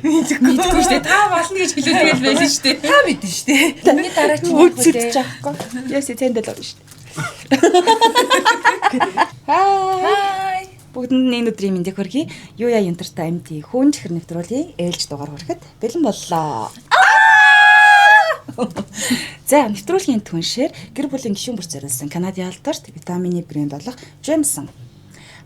Мэдгүй шүү дээ. Та болно гэж хэлээд тэгэл байлаа шүү дээ. Та мэдэн шүү дээ. Миний дараа чи яах вэ? Өөцөлдөж байгаа байхгүй. Яс цэндэл орно шүү дээ. Хай. Бүгдэнд нь энэ өдрийн мэндийг хүргэе. Юу яа Entertainment MD хүн чихэр нэвтрүүлгийн ээлж дугаар хүрэхэд бэлэн боллоо. За, нэвтрүүлгийн түншээр гэр бүлийн гишүүн бүр зориулсан Канадын алдарт витамины брэнд болох Jameson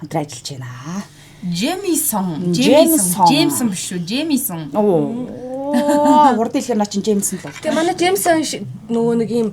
хамтран ажиллаж байна. Jemison. Jemison. Jameson биш үү? Jemison. Оо, урд хэлэхээр наа чин Jameson л бол. Тэгээ манай Джеймсон нөгөө нэг ийм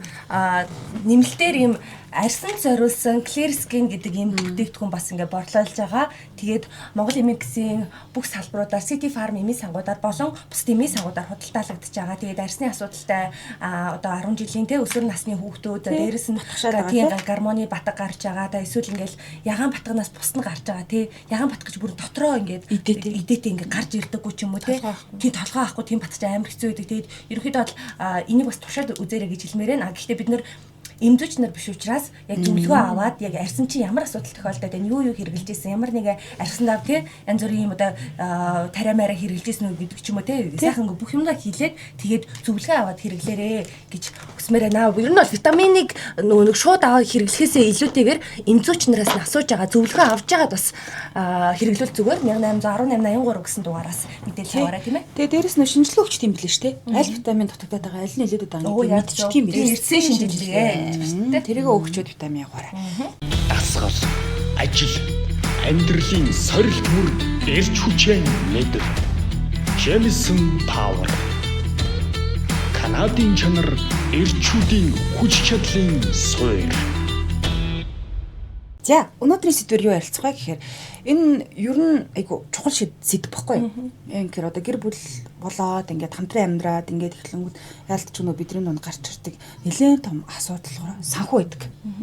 нэмэлтээр ийм арьсанд зориулсан Clear Skin гэдэг ийм бүтээгдэхүүн бас ингээ борлуулж байгаа. Тэгээд Монгол эмийн бүх салбаруудаар City Farm эмийн сангуудаар болон бусад эмийн сангуудаар худалдаалагдаж байгаа. Тэгээд арьсны асуудалтай одоо 10 жилийн те өсвөр насны хүүхдүүд, дээрэс нь Батгшаад байгаа, тийм гармоны батга гарч байгаа. Та эсвэл ингээл ягаан батганаас бус нь гарч байгаа тий. Ягаан батга гэж бүр дотроо ингээд Идээтэй. идээтэй ингээд гарч ирдэггүй ч юм уу тий. Тийм, толгой авахгүй тийм батч амар хэцүү байдаг. Тэгээд ерөнхийдөө бол энийг бас туршаад үзээрэй гэж хэлмээр байна. А гэхдээ бид нэр эмзүүч нар биш учраас яг зөвлөгөө аваад яг арьсан чинь ямар асуудал тохиолдоод байна, юу юу хэрэгжилж исэн, ямар нэг арьсандаа тий янз бүрийн юм одоо тариа мараа хэрэгжилж исэн үү гэдэг ч юм уу тий. Сайхан ингээ бүх юмдаа хийлээд тэгээд зөвлөгөө аваад хэрэглээрээ гэж хүсмээр байна. Ер нь бол витаминыг нөгөө нэг шууд аваад хэрэглэхээсээ илүүтэйгээр эмзүүч нараас нь асууж байгаа, зөвлөгөө авч байгаад бас хэрэглүүл зүгээр. 1818 83 гэсэн дугаараас мэдээлэл аваарай, тийм ээ. Тэгээ дээрэс нь шинжилгээ өгч тийм билээ шүү дээ. Аль витамин дутагдаад байгаа, аль нь илээд байгаа Оо, гэдгийг мэдчих юм билээ. Эрдсэн шинжилгээ гэж байна шүү дээ. Тэрийгэ өгчөөд витамин яваарай. Дасгал, ажил, амьдралын сорилт бүрд эрч хүчээ мэдэр. Jameson Power. Канадын чанар, эрчүүдийн хүч чадлын суурь. За, өнөөдрийн сэдвэр юу ярилцах вэ гэхээр энэ ер нь айгу чухал сэдв баггүй юу? Ингэхээр одоо гэр бүл болоод ингээд хамтран амьдраад ингээд эхлэнгүүд яалтч нөгөө бидний дунд гарч ирдэг нэлээд том асуудал болохоор санхүү байдаг.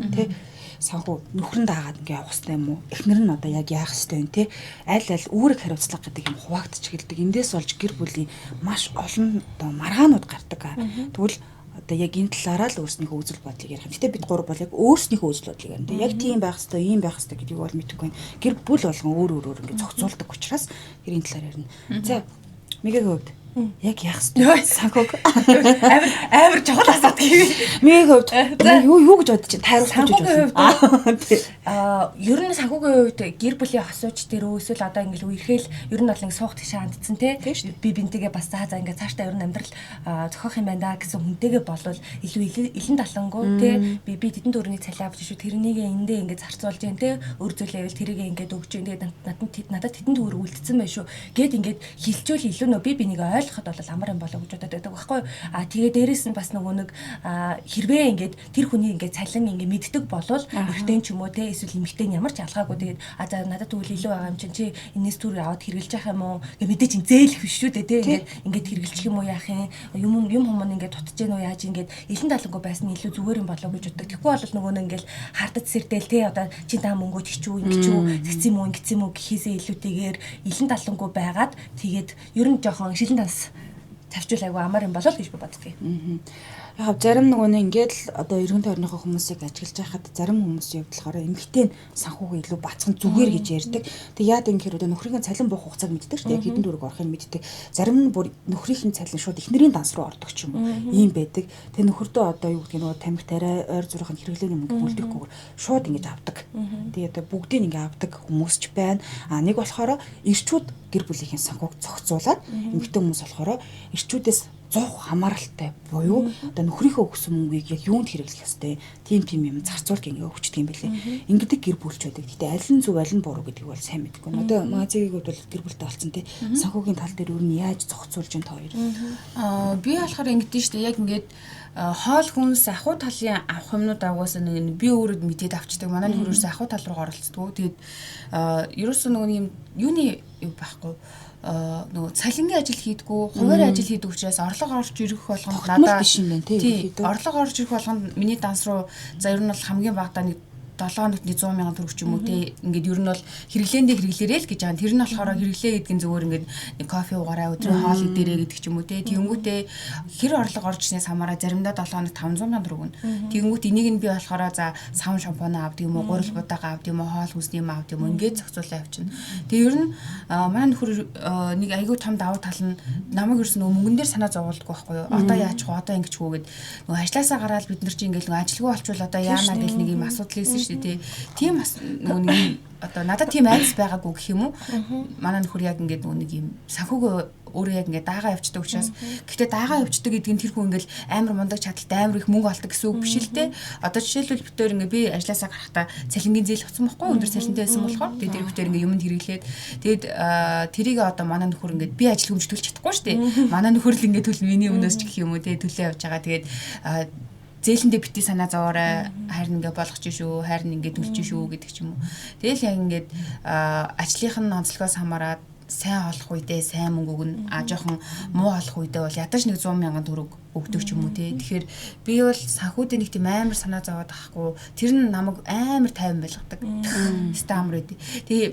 Тэ? Санхүү нөхрөн даагаад ингээд явах хэрэгтэй юм уу? Эхнэр нь одоо яг яах хэрэгтэй вэ? Тэ? Аль аль үүрэг хариуцлага гэдэг юм хуваагдчих гэлдэг. Эндээс болж гэр бүлийн маш олон одоо маргаанууд гардаг. Тэгвэл одоо яг энэ талаараа л өөрснийхөө үзэл бодлыг ярих юм. Гэтэ бид гурав бол яг өөрснийхөө үзэл бодлыг ярина. Яг тийм байх хэвээр, ийм байх хэвээр гэдгийг бол мэдэхгүй байна. Гэр бүл болгон өөр өөрөөр ингэ зохицуулдаг учраас тэр энэ талаар ярина. За, Мигэгийн хувьд яг яах хэвээр санхүүг Амар амар чухал асуудал гэв. Мигэгийн хувьд юу юу гэж бодож чинь тайруулах гэж Санхүүгийн бодсон. Аа, ер нь санхүүгийн хувьд гэр бүлийн хосууч дээр эсвэл одоо ингээл үерхэл ер нь бол ингэ суух тийшээ хандцсан те Тийм шүү би бинтэйгээ бас за за ингээ цаашдаа ер нь амьдрал зохиох юм байна да гэсэн хүнтэйгээ болвол илүү илэн далангуу те би би тэдэн төгрөгийг цалин авч шүү, тэрнийг эндээ ингээ зарцуулж जैन те, өөр зүйлээ байвал тэрийг ингээд өгч जैन, тэгээд надад тэдэн төгрөг үлдсэн байх шүү гэд ингээд хилчүүл илүү нөө би бинийг ойлгоход бол амар юм болоо гэж бодоод байдаг байхгүй юу. А тэгээ дээрэс нь бас нөгөө нэг хэрвээ ингээд тэр хүний ингээд цалин ингээд мэддэг болвол эрэгтэй ч юм уу те эсвэл эмэгтэй нь ямар ч ялгаагүй, тэгээд а за надад тэгвэл илүү байгаа юм чинь чи энэс түр аваад хэрэглэж явах юм уу гэ мэдээ чинь зээлэх биш шүү дээ те, ингээд ингээд хэрэглэх юм уу, яах юм юм юм хүмүүс ингээд дутж гэн үү, яаж ингээд илэн далангүй байсан нь илүү зүгээр юм болоо гэж боддог. Тэгэхгүй бол нөгөө нэг ингээд хардад сэрдээл те, одоо чи та мөнгөө тэгчүү ингэчүү тэгсэн юм уу ингэсэн юм уу гэхээсээ илүүтэйгээр илэн далангүй байгаад тэгээд ер нь жоохон шилэн данс тавьчвал айгүй амар юм болоо л гэж би боддог. Яг зарим нөгөө нэг ингээд л одоо эргэн тойрныхоо хүмүүсийг ажиглаж байхад зарим хүмүүсийн хувьд болохоор эмэгтэй нь санхүүгээ илүү бацхан зүгээр гэж ярьдаг. Тэг яад юм гэхээр одоо нөхрийн цалин буух хугацааг мэддэг шүү дээ. Яг хэдэн төгрөг орохыг мэддэг. Зарим нь бүр нөхрийнх нь цалин шууд эхнэрийн данс руу ордог ч юм уу. Ийм байдаг. Тэг нөхөрдөө одоо юу гэдгийг нөгөө тамхи тариа ойр зүрх нь хэрэглээний мөнгө бүлдэхгүйгээр шууд ингэж авдаг. Тэг одоо бүгдийг ингэ авдаг хүмүүс ч байна. А нэг болохоор эрчүүд гэр бүлийнхэн санхүүг зохицуулаад эмэгтэй хүмүүс болохоор эрчүүдээс 100 хамааралтай буюу одоо нөхрийнхөө өгсөн мөнгийг яг юунд хэрэглэх ёстой тийм тийм юм зарцуулг ингээ өгчдөг юм билээ. Ингэдэг гэр бүлч байдаг. Гэтэ аль нь зөв аль нь буруу гэдгийг бол сайн мэдэхгүй. Одоо Мазигийн хувьд бол гэр бүлтэй болсон тий. Санхүүгийн тал дээр өөр нь яаж зохицуулж ин та хоёр? Аа, би болохоор ингэдэж штэ, яг ингээд хоол хүнс ахуй талын авах юмнууд угаасаа нэг би өөрөө мэдээд авчдаг. Манай нөхөр ерөөсөө ахуй тал руу оролцдгоо. Тэгээд ерөөсөө нөгөө нэг юм юуны юу байхгүй, нөгөө цалингийн ажил хийдгүү, хуваарь ажил хийдэг учраас орлого орж ирэх болгонд Тогтмол надаа биш юм байна, тий, Тий, ерөнхийдөө. орлого орж ирэх болгонд миний данс руу за ер нь бол хамгийн багадаа нэг 7 хоногт 100 мянган төгрөг ч юм уу те, ингээд ер нь бол хэрэглээндээ хэрэглээрэй л гэж байгаа. Тэр нь болохоор хэрэглээ гэдэг нь зүгээр ингээд нэг кофе уугаарай, өдрийн хоол идээрэй гэдэг ч юм уу те. Тэгэнгүүтээ хэр орлого орж ирснээс хамаараа заримдаа 7 хоногт 500 мянган төгрөг өгнө. Тэгэнгүүт энийг нь би болохоор за савн шампунаа авдаг юм уу, гурил будаага авдаг юм уу, хоол хүнсний юм авдаг юм уу, ингээд зохицуулаа явчихна. Тэгээ ер нь манай нөхөр нэг айгүй том давуу тал нь намайг ерөөс нөгөө мөнгөн дээр санаа зовуулдаггүй байхгүй юу. Одоо яачих вэ, одоо ингэж хүү гэд нөгөө ажилласаа гараад бид нар чинь ингээд нөгөө ажилгүй болчвол одоо яана гэл нэг юм асуудал ийсэн шүү дээ. Тийм бас нөгөө нэг юм одоо надад тийм айдас байгаагүй гэх юм уу. Манай нөхөр яг ингээд нөгөө нэг юм санхүүгөө өөрөө яг ингээд дагаа явцдаг учраас, гэхдээ дагаа явцдаг гэдэг нь тэр хүн ингээд амар мундаг чадaltaй амар их мөнгө олдог гэсэн үг биш л дээ. Одоо жишээлбэл бид өөр ингээд би ажилласаа гарахдаа цалингийн зээл авсан байхгүй, өндөр цалинтай байсан болохоор тэгээд тэр бид өөр ингээд юмд хэрэглээд тэгээд тэрийг одоо манай нөхөр ингээд би ажил хөмж төлж чадахгүй шүү дээ. Манай нөхөр л ингээд төлнө миний өмнөөс ч гэх юм уу те, төлөө явж байгаа. Тэгээд зээлэндээ бити санаа зовоорой, харин ингээ болгож шүү, харин ингээ төлж шүү гэдэг ч юм уу. Тэгэл яг ингээд ажлынх нь онцлогоос хамаарат сайн олох үедээ сайн мөнгө өгнө. А жоохон муу олох үедээ бол ядаж нэг 100 мянган төгрөг өгдөг ч юм уу те. Тэгэхээр би бол санхүүдийн нэг тийм амар санаа зовоод байхгүй. Тэр нь намайг амар тайван байлгадаг. Ста амар үедээ. Тэгээ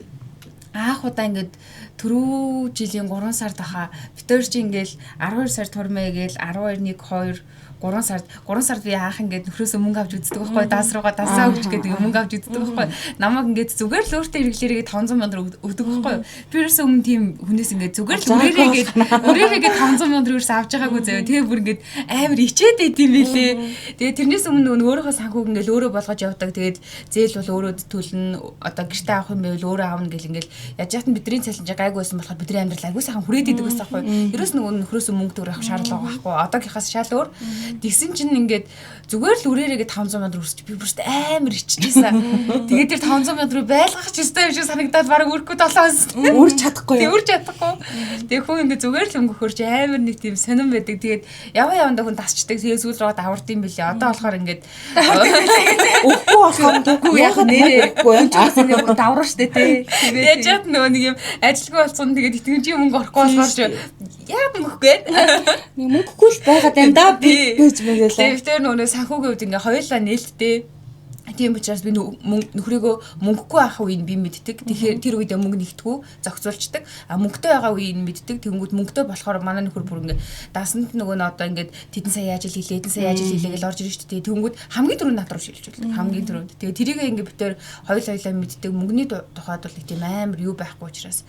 анх удаа ингээд түрүү жилийн 3 сард баха бид хоёр чи ингээл 12 сар турмээ гээл 12 1 2 3 сард 3 сард би анх ингээд нөхрөөсөө мөнгө авч үздэг байхгүй, даас руугаа дасаа өгч гэдэг мөнгө авч үздэг байхгүй. Намайг ингээд зүгээр л өөртөө хэрэглээрээ 500 мянга өгдөг байхгүй. Би ерөөсөө өмнө тийм хүнээс ингээд зүгээр л үрээрээ 500 мянга ерөөсөө авч байгаагүй заяа. Тэгээ бүр ингээд амар ичээд байт юм билээ. Тэгээ тэрнээс өмнө нөгөө өөрийнхөө санхүүг ингээд өөрөө болгож явдаг. Тэгээд зээл бол өөрөө төлнө, одоо гэртээ авах юм байвал өөрөө авна гэл ингээд яаж яат нь бидний цалин жиг гайгүй байсан болохоор бидний амьдрал айгүй сайхан хүрээд идэг байсан байхгүй. Ерөөс нөгөө нөхрөөсөө мөнгө төгрөг авах шаардлага байхгүй. Одоогийнхаас шал өөр. Тэгсэн чинь ингээд зүгээр л үрээрээгээ 500 мянга өрсөж би бүрт амар иччихсэн. Тэгээд тэр 500 мянга руу байлгах ч ёстой юм шиг санагдаад бараг өрөхгүй 7 хоног. Үрж чадахгүй. Тэг үрж чадахгүй. Тэг хүн ингээд зүгээр л өнгөхөр чи амар нэг тийм сонирн байдаг. Тэгээд яваа явандаа хүн тасчдаг. Тэгээд сүүл рүү давард юм билээ. Одоо болохоор ингээд өгөхгүй болохоор үгүй яг нэрээ үгүй давраа штэ тий. Тэгээд яж нөгөө нэг юм ажилгүй болсон. Тэгээд итгэмжийн мөнгө орохгүй болохоор чи яа мөнгөгүй. Нэг мөнгөгүй л байгаад байна да би гэж мэгээлээ. Тэгээд тэр нөгөө санхүүгийн үед ингээ хоёулаа нээлттэй. Тийм учраас би нөхрийгөө мөнгөгүй авах үеийг би мэддэг. Тэгэхээр тэр үедээ мөнгө нэгтгүү зохицуулцдаг. А мөнгөтэй байгаа үеийг мэддэг. Тэнгүүд мөнгөтэй болохоор манай нөхөр бүр ингээ дансанд нөгөө нь одоо ингээд тэдэн сая ажил хийлээ, эдэн сая ажил хийлээ гэж орж ирж шүү дээ. Тэнгүүд хамгийн түрүүнд над руу шилжүүлдэг. Хамгийн түрүүнд. Тэгээ тэрийг ингээ битээр хоёулаа мэддэг. Мөнгөний тухайд бол нэг тийм амар юу байхгүй учраас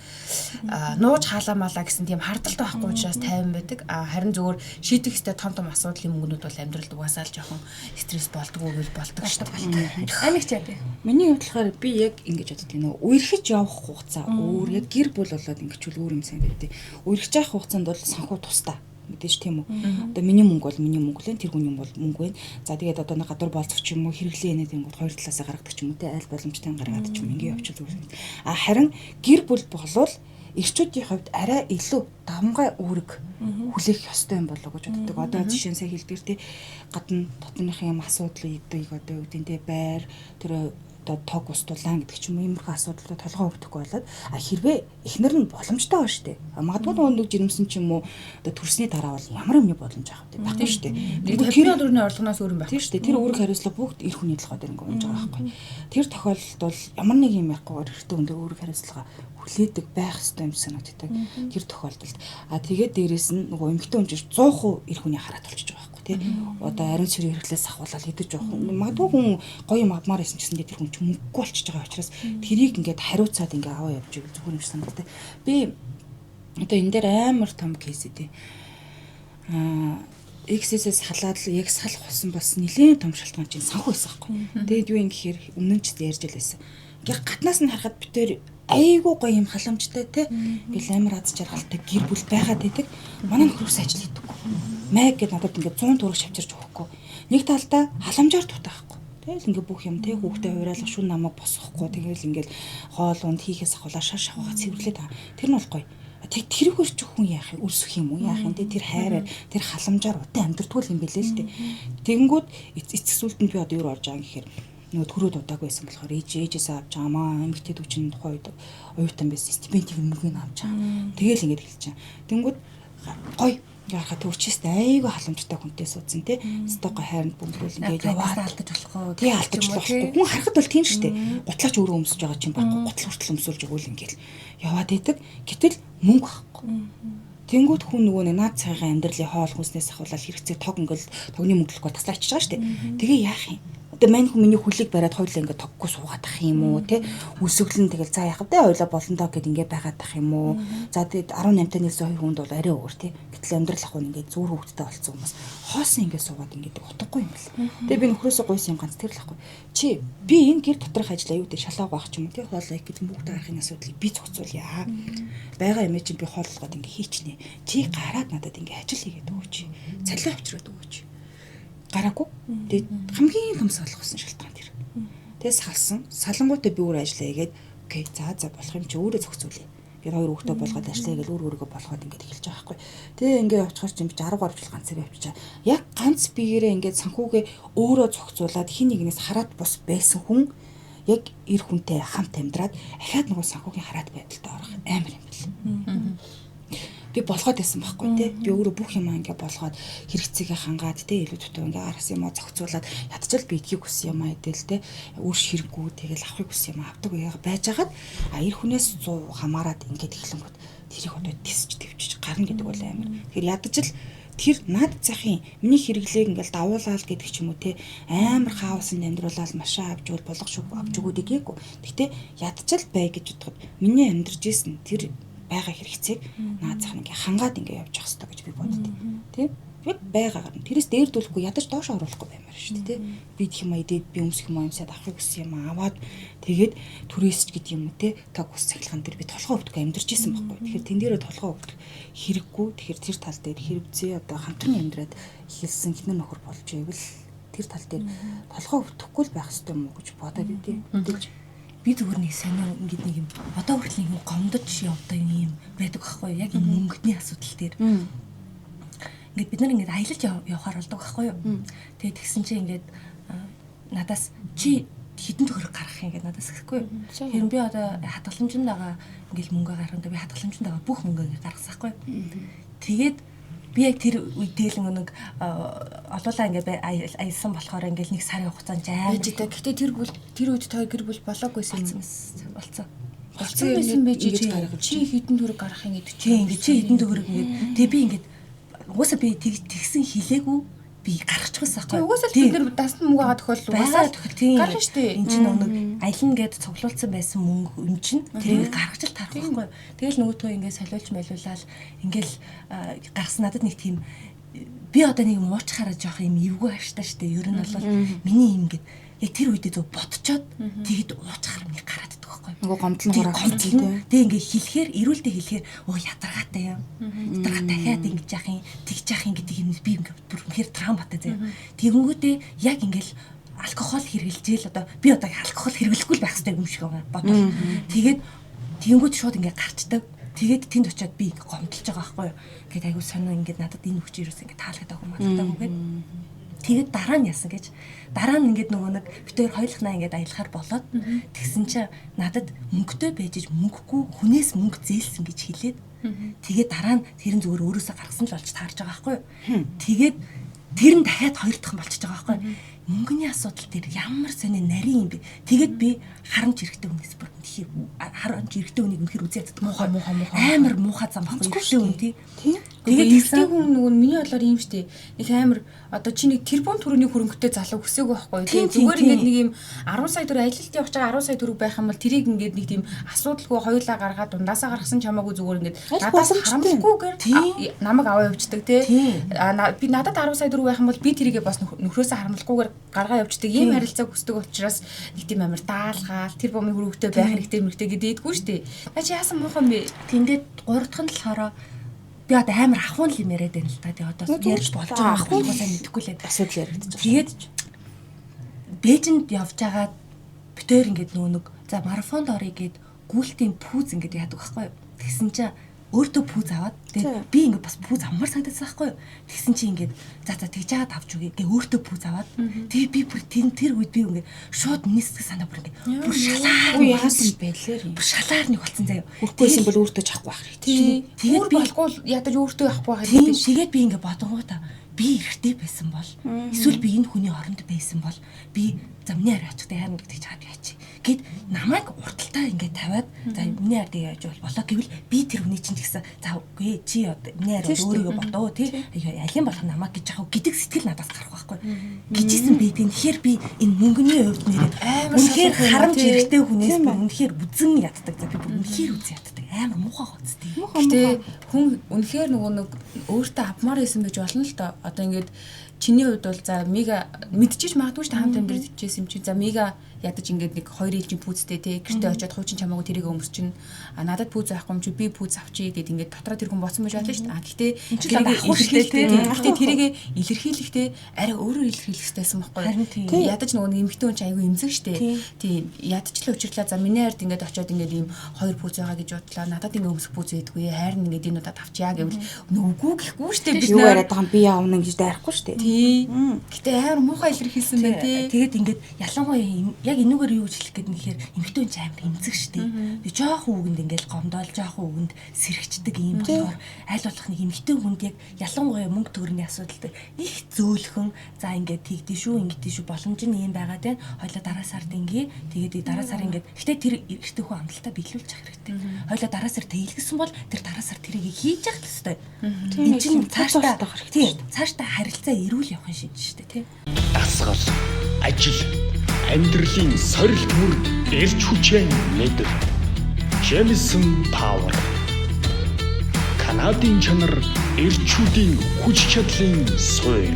нууж хаалаа малаа гэсэн тийм хардалт байхгүй учраас тайван байдаг. А харин зүгээр шийдэх ёстой том том асуудлын мөнгнүүд бол амьдралд угаасаа л жоохон стресс болдгоо гэж болдог шүү дээ. Амиг ч яа. Миний хувьд болохоор би яг ингэж боддог нөө үерхэж явах хугацаа өөр, яг гэр бүл болоод ингэчүүл өөр юм санагдав. Үерхэж явах хугацаанд бол санхүү тусдаа. Мэдээж тийм үү. Одоо миний мөнгө бол миний мөнгө л, тэр хүний бол мөнгө байна. За тэгээд одоо нэг гадуур болцох ч юм уу, хэрэглээ нэ тэнгууд хоёр талаасаа гаргадаг ч юм уу те, аль боломжтой гаргаад ч юм ингэ явчих зүгээр. А харин гэр бүл болвол эрчүүдийн хувьд арай илүү давмгай үүрэг хүлээх ёстой юм болоо гэж боддог. Одоо жишээ нь сая хэлдгэр тий, гадна дотныхын юм асуудлыг одоо юу гэдэг нь тий, байр тэр одоо тог ус дулаан гэдэг ч юм уу иймэрхүү асуудлууд толгой өвдөхгүй болоод, а хэрвээ эхнэр нь боломжтой байна шүү дээ. Магадгүй нөгөө нэг жирэмсэн ч юм уу одоо төрсний дараа бол ямар юмны боломж авах вэ? Байхгүй шүү дээ. Тэр төрний орлогоноос өөр юм байхгүй шүү дээ. Тэр үүрэг хариуцлага бүгд эр хүний толгой дээр ингээ унж байгаа байхгүй. Тэр тохиолдолд бол ямар нэг юм ярихгүй эрэгтэй хүн дээр үүрэг хариуцлага хүлээдэг байх ёстой юм санагддаг. Тэр тохиолдолд. А тэгээд дээрэс нь нөгөө эмэгтэй хүн чинь 100% эр хүний хараад болчихж байгаа байхгүй тий. Одоо ариун цэврийн хэрэглээс ахуулаад идэж явах. Магадгүй хүн гоё юм авмаар байсан ч гэсэн тэр хүн чинь мөнгөгүй болчихж байгаа учраас тэрийг ингээд хариуцаад ингээ аваа явж ивэл зүгээр юм шиг санагддаг. Би одоо энэ дээр амар том кейс ээ. XS-ээс халаад л яг салах болсон бас нэлээд том шалтгаан чинь санхүү байсан байхгүй. Тэгээд юу юм гэхээр өмнө нь ч ярьж л байсан. Ингээ гаднаас нь харахад бид тэр айгүй гоё юм халамжтай те. Ингээл амар аз жаргалтай гэр бүл байгаад байдаг. Манай нөхөр ус ажил хийдэггүй. Мэг гэд надад ингээд 100 төгрөг шавчирч өгөхгүй. Нэг талдаа халамжаар дутаа байхгүй. Тэгэл ингээ бүх юм те, хүүхдээ хураалах, шүн намайг босгохгүй. Тэгэл ингээл хоол унд хийхээс ахуулаа шар шавхаа цэвэрлээд байгаа. Тэр нь бол гоё. Тэр чи хүн яах юм, өрсөх юм уу яах юм те, тэр хайраар тэр халамжаар удаан амьдрдгүй юм бэлээ л те. Тэгэнгүүт эцэг сүлд нь би одоо юу орж байгаа юм гэхээр нөгөө төрөөд удаагүй байсан болохоор ээжээсээ авч байгаа маа эмэгтэй дүү чинь тухайн үед оюутан байсан стипендийн мөнгөний авч байгаа. Тэгэл ингээд хэлж байгаа. Тэнгүүд гоё Ингээ харахад төрчөөс айгүй халамжтай хүнтэй суудсан тий. Стогоо хайранд бөмбөрүүл ингээд яваад алдаж болохгүй. Тий, алдаж болохгүй. Хүн харахад бол тийм шүү дээ. Гутлаач өөрөө өмсөж байгаа чинь байхгүй. Гутал хүртэл өмсүүлж өгөөл ингээд яваад идэг. Гэтэл мөнгө байхгүй. Тэнгүүд хүн нөгөө нэг наад цайгаа амьдралын хоол хүнснээс ахуулаад хэрэгцээ тог ингээл тогны мөнгөлөхгүй таслаа ичиж байгаа шүү дээ. Тэгээ яах юм? Одоо мань хүн миний хүлийг бариад хоёулаа ингээд тоггүй суугаад ах юм уу те? Үсгэлэн тэгэл за яах вэ? Хоёулаа болно доо гэд ингээд байгаад ах юм уу? За тэгээд 18 та нэлсэн хоёр хүнд бол арай өөр те. Гэтэл амьдрал ах хүн ингээд зүүр хөвгттэй болцсон хүмүүс хоосон ингээд суугаад ингээд утгагүй юм бэл. Тэгээ би нөхрөөсөө гуйсан юм ганц тэр л ахгүй. Чи би энэ гэр доторх ажлаа юу гэдэг шалааг байх ч юм уу те. Хоол их гэдэг бүгд арахын асуудлыг би зохицуулъя. Байгаа юм чинь би хооллогод ингээд хийчихнэ. Чи гараад надад ингээд ажил хийгээд өгөөч. Цалин авчираад өгөөч. Гараагүй. Тэгээд хамгийн том салгасан шалтгаан тэр. Тэгээд салсан. Салангуутаа би өөр ажиллаа хийгээд окей за за болох юм чи өөрөө зохицуулъя. Ингээд хоёр хүүхдээ болгоод ажиллая гэж өөр өөрийгөө болгоод ингээд эхэлж байгаа байхгүй. Тэгээ ингээд явчихаар чинь би 13 жил ганцаараа явчихаа. Яг ганц биеэрээ ингээд санхүүгээ өөрөө зохицуулаад хин нэгнээс хараад бус байсан хүн яг эр хүнтэй хамт амьдраад ахаад нөгөө санхүүгийн хараат байдалтай орох амар юм бэл. Би болгоод байсан байхгүй тий. Би өөрөө бүх юмаа ингээ болгоод хэрэгцээгээ хангаад тий илүү дутуу ингээ араас юмаа зохицуулаад ядчил би эдгийг хүссэн юмаа идэл тий. Үр ширэггүй тэгэл авахыг хүссэн юмаа авдаг байжгаад а эр хүнээс 100 хамаарад ингээд эхлэнгүүт тэрийг одоо тисч төвчж гарна гэдэг бол амар. Тэгэхээр ядаж л тэр над захын миний хэрэглээг ингээл давуулаал гэдэг ч юм уу те амар хаосын амьдруулаад машин авч өгөл болгож авч өгөөд гээгүй. Гэхдээ ядчил бай гэж бодоход миний амьдарч исэн тэр байгаа хэрэгцээг наад зах нь ингээ хангаад ингээ явж явах хэрэгтэй гэж би боддоо. Тэ? Яг байгаагаар нь. Тэрээс дээрдүүлэхгүй ядаж доош оруулахгүй баймаар шүү дээ, тэ? Би идэх юм аа идээд би өмсөх юм аа өмсөд авахыг хүссэн юм аа аваад тэгээд түрээсч гэдэг юм уу те тог ус цахилгаан дээр би толгой өвдөх амьдарч исэн байхгүй. Тэгэхээр тэн дээрээ толгой өвдөх хэрэггүй. Тэгэхээр тэр тал дээр хэрэгцээ одоо хамтран амьдраад эхэлсэн хинэн нөхөр болж ивэл тэр тал дээр толгой өвдөхгүй л байх хэрэгтэй юм уу гэж бодоод идэв. Тэгж би зүгээр нэг сонио ингээд нэг юм одоо хүртэл нэг юм гомдож явдаг юм байдаг байхгүй юу? Яг энэ мөнгөний асуудал дээр. Ингээд бид нар ингээд аялаж явахаар болдог байхгүй юу? Тэгээд тэгсэн чинь ингээд надаас чи хэдэн төгрөг гаргах юм гээд надаас гэхгүй юу? Хэрэн би одоо хадгаламжинд байгаа ингээд мөнгө гаргана. Би хадгаламжинд байгаа бүх мөнгө ингээд гаргасан байхгүй юу? Тэгээд би яг тэр үед тэгэл нэг олуулаа ингээд аялсан болохоор ингээд нэг сарын хугацаанд амар. Гэхдээ тэр бүл тэр үед той гэр бүл болоогүйсэн юм. Болцсон. Болцсон байсан байж чи хэдэн төгрөг гаргах юм гэдэг чи ингээд чи хэдэн төгрөг ингээд тэгээ би ингээд угаасаа би тэгсэн хилээгүй би гаргачихсан байхгүй. Угаасаа бид нэр дасна мөнгө байгаа тохиолдол угаасаа гарна шүү дээ. Энд чинь нэг аялна гэд цуглуулсан байсан мөнгө юм чинь тэрийг гаргаж л тарах байхгүй. Тэгэл нөгөөдгөө ингээд солиулж малиулаад ингээл гаргасан надад нэг тийм би одоо нэг муучхаараа жоох юм эвгүй хаштай шүү дээ. Ер нь бол миний юм ингээд яг тэр үедээ зөв ботчоод тэгэд уучхаар миний гараад идэх байхгүй. Нөгөө гомдол нь хураах. Тэг ингээд хэлэхээр эрүүлдэ хэлэхээр өө ядаргаатай юм. Ядаргаа дахиад ингэж яах юм, тэгж яах юм гэдэг юм би ингээд бүр үнэхээр травматай заяа. Тэгэнгүүтээ яг ингээд алкогол хэрэглэжээл одоо би одоо алкогол хэрэглэхгүй л байх хэрэгтэй юм шиг байгаа бодвол. Тэгээд тэгэнгүүт шууд ингээд гарчдаг. Тэгээд тэнд очиод би ингээд гомдолж байгаа байхгүй юу. Ингээд айгуу сонио ингээд надад энэ хүч ерөөс ингээд таалагдаагүй малагдаагүй гээд. Тэгээд дараа нь яасан гэж дараа нь ингээд нөгөө нэг бид хоёр хоёулахнаа ингээд аялахаар болоод тэгсэн чинь надад мөнгөтэй байж мөнгөгүй хүнээс мөнгө зээлсэн гэж хэлээд тэгээд дараа нь тэр нь зүгээр өөрөөсөө гаргасан л болж таарж байгаа байхгүй юу. Тэгээд тэр нь дахиад хоёр дахь болчихж байгаа байхгүй юу. Мөнгөний асуудал дээр ямар сони нарийн юм бэ. Тэгээд би харамч эрэхтэй хүнээс бүр харамч эрэхтэй хүнийг үнэхээр үзээ яддаг. Муухай муухай муухай. Амар муухай зам байхгүй эрэхтэй хүн тий. Тэгээд эрэхтэй хүн нөгөө миний бодлоор юм штэ. Нэг амар одоо чи нэг тэрбум төгрөгийн хөрөнгөтэй залуу хүсээгүй байхгүй тий. Зүгээр ингээд нэг юм 10 сая төгрөг аялалд явж байгаа 10 сая төгрөг байх юм бол тэрийг ингээд нэг тийм асуудалгүй хоёулаа гаргаад дундаасаа гаргасан чамаагүй зүгээр ингээд надаас харамлахгүйгээр намайг аваа явждаг тий. Би надад 10 сая төгрөг байх юм бол би тэрийгээ бас нөхрөөсөө харамлахгүйгээр гаргаа явждаг ийм харилцааг хүсдэг учраас нэг тийм амар даалгаал тэр бомын хөрөнгөтэй байх хэрэгтэй мөртэй гэдээдгүй шүү дээ. Наа чи яасан муухан бэ? Тэндээ гурав дахь нь болохоор би одоо амар ахуун л юм яриад байна л та. Тэгээ одоо ярьж болж байгаа ахуун сайн мэдэхгүй л асуудал яригдчих. Тэгээд Бээжинд явж байгаа битээр ингээд нөө нэг за марафонд орё гэд гүйлтийн пүүз ингээд яадаг байхгүй юу? Тэгсэн чинь Өөртөө пүүз аваад тэгээд би ингээд бас пүүз авмаар санагдсан байхгүй юу. Тэгсэн чи ингээд за тэгж жагаад авч үгүй гэ өөртөө пүүз аваад тэгээд би бүр тэр үед би ингээд шууд миний сэтгэл санаа бүр ингээд бүр шалаар яасан бэлэр бүр шалаар нэг болсон заяа. Хүрхгүйсэн бол өөртөө чахгүй байх хэрэгтэй. Тэгээд би болохгүй ядаж өөртөө авахгүй байх хэрэгтэй. Тэгээд би ингээд бодонгуудаа би эрэгтэй байсан бол эсвэл би энэ хүний оронд байсан бол би за миний арай очихдаа яарна гэдэг чад яач гэд намайг урталтаа ингээд тавиад за миний арай яаж болоо гэвэл би тэр хүний чинь тэгсэн за үгүй чи миний арай өөрийгөө бодоо тий алин болох намайг гэж яах вэ гэдэг сэтгэл надаас гарах байхгүй гэжсэн байдیں۔ Тэгэхээр би энэ мөнгөний хувьд нэрээ үнэхээр харамж эрэгтэй хүнээс би үнэхээр үзэн яддаг. За би бүр үнэхээр үзэн яддаг. Амар муухай гоц тий. Гэтэ хүн үнэхээр нөгөө нэг өөртөө авмаар байсан байж болно л доо. Одоо ингээд чиний хувьд бол за мега мэдчихэж магадгүй шүү дээ хамт амьдрал хичээсэн юм чи за мега ядаж ингээд нэг 2 ээлжийн пүүзтэй те гэртээ очиод хуучин чамаагүй тэрийг өмсчин а надад пүүз авахгүй юм чи би пүүз авчий гэд ингээд дотроо тэр хүн боцсон байж болно шүү дээ. А гэхдээ тэрийг тэрийг илэрхийлэхдээ арай өөрөөр илэрхийлэх хэрэгтэйсэн байхгүй юу? Ядаж нөгөө нэг эмэгтэй хүн чи айгүй эмзэг шүү дээ. Тийм ядчлаа учирлаа за миний хайрт ингээд очиод ингээд ийм 2 пүүз байгаа гэж бодлоо. Надад ингээд өмсөх пүүз байдгүй. Хайр нь ингээд энэ удаад авчиа гэвэл нүггүй гэхгүй шүү дээ. Бид юу яриад байгаа юм би явна гэж дайрахгүй шүү дээ. Тийм. Гэтэ амар муухай илэрхийлсэн байна тий. Тэгээд ингээд ялангуяа яг энүүгээр юу гэж хэлэх гээд нэхэр эмэгтэй хүн чинь амар эмзэг штэ. Би жоохон үгэнд ингээд гомдоол жоохон үгэнд сэрэгчдэг юм болохоор аль болох нэг эмэгтэй хүнд яг ялангуяа мөнгө төгрөгийн асуудал дээр их зөөлхөн за ингээд тэгдэ шүү ингэдэ шүү боломж нь ийм байгаа тань хоёлаа дараа сард ингээ тэгээд дараа сар ингээд гэтээ тэр эрэгтэй хүн амлалтаа биелүүлчих хэрэгтэй. Хоёлаа дараа сар тэгэлгэсэн бол тэр дараа сар тэрийг хийж явах ёстой. Энэ чинь цаашдаа цаашдаа харилцаа эрүүл явах юм шинж штэ тий. Дасгал, ажил, амьдралын сорилт бүрд эрч хүчээ мэдэр. Jamison Power. Канадын чанар, эрчүүдийн хүч чадлын суурь.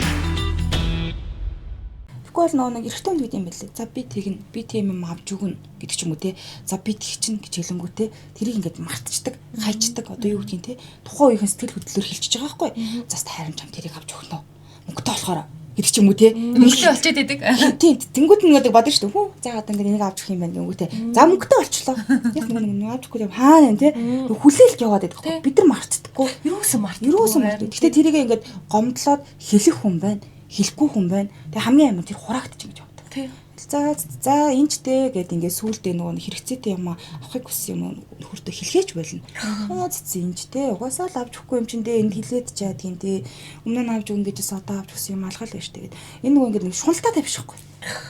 Тэгэхгүй бол нөгөө нэг эрэгтэй хүн гэдэг юм байлээ. За би тэгнэ, би тийм юм авч өгнө гэдэг ч юм уу те. За би тэг чинь гэж хэлэнгүү те. Тэрийг ингээд мартчихдаг, хайчдаг. Одоо юу гэдгийг те. Тухайн үеийн сэтгэл хөдлөлөөр хэлчихэж байгаа байхгүй. За хайрын чам тэрийг авч өгнө. Мөнгөтэй болохоор гэдэг ч юм уу те. Мөнгөтэй болчиход байдаг. Тийм. Тэнгүүд нь ингээд бодно шүү дээ. Хүү. За одоо ингээд энийг авч өгөх юм байна гингүү те. За мөнгөтэй болчлоо. Яг нэг авч өгөхгүй юм хаана те. Хүлээлт яваад байдаг байхгүй. Бид нар мартдаггүй. Юусэн мартдаг. Юусэн мартдаг. Гэтэ тэрийг ингээд гомдлоод хэлэх хүн байна. Хэлэхгүй хүн байна. Тэг хамгийн амар тэр хураагдчих ингэж явдаг. Тий. За за энэ ч дээ гэд ингээд сүулдэ нөгөө хэрэгцээтэй юм авахыг хүссэн юм нөхөртөө хэлхээч болно. Аа цэцэн энэ ч дээ угаасаа л авч өгөхгүй юм чинь дээ энд хэлээд ч яадаг юм дээ. Өмнө нь авч өгнө гэжээс одоо авч өгсөн юм алгал байж тэгээд энэ нөгөө ингээд нэг шуналтай тавьшихгүй.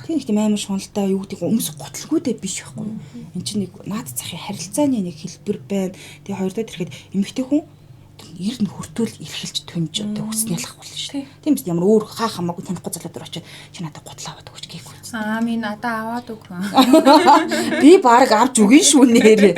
Тийм их тийм амар шуналтай юу гэдэг өмс готлгүйдээ биш байхгүй. Энд чинь нэг наад захын харилцааны нэг хэлбэр байна. Тэгээ хоёр дахь ирэхэд эмэгтэй хүн ер нь хөртөөл эрхэлж түнж одоо хүснээ л ахгүй л шүү дээ. Тийм биз ямар өөр хаа хамаагүй танихгүй залуу дээр очиод чи надад гутлаа аваад өгч гээгүй. Аа ми надад аваад өг. Би баг авч өгөн шүү нэрээ.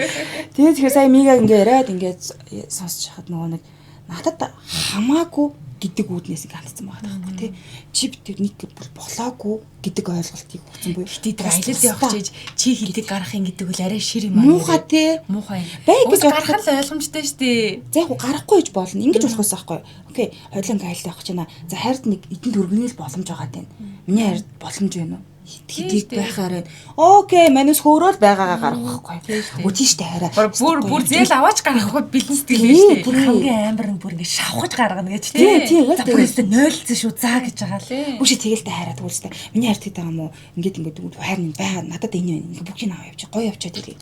Тэгээд тэгэхээр сая мига ингээ яриад ингээ сонсож хахад нөгөө нэг надад хамаагүй гэдэг үүднээс ингээ хандсан байгаа байхгүй тий. Чи би тэр нийт болоогүй гэдэг ойлголтыг өгсөн буюу. Гэтэ тэр аялал явах чиж чи хилдэг гарах юм гэдэг үл арай шир юм аа. Муухай тий. Муухай юм. Бай гэж гарах нь ойлгомжтой шүү дээ. За яг гарахгүй гэж болно. Ингэж болох байсан байхгүй. Окей, хоёулаа ингээ аялал явах гэж байна. За хайрд нэг эдэн төгрөгний л боломж байгаа тань. Миний хайрд боломж байна уу? Хэдийг байхаар байна. Окей, манус хөөрөөл байгаагаа гарах байхгүй. Үгүй тийм штэ хараа. Бүр бүр зээл аваач гарахгүй бэлэн сэтгэл штэ. Бүр хамгийн амар нь бүр ингэ шавхаж гаргана гэж тий. Тийм яг бүр өстө нойлцсон шүү заа гэж байгаа л. Үгүй чи тэгэл та хараа тэгвэл штэ. Миний хайр тэд байгаа юм уу? Ингээд ингээд хайр нь байгаа. Надад энэ байна. Ингээд бүгдийг аваа явчих. Гоё явчаад ирээ.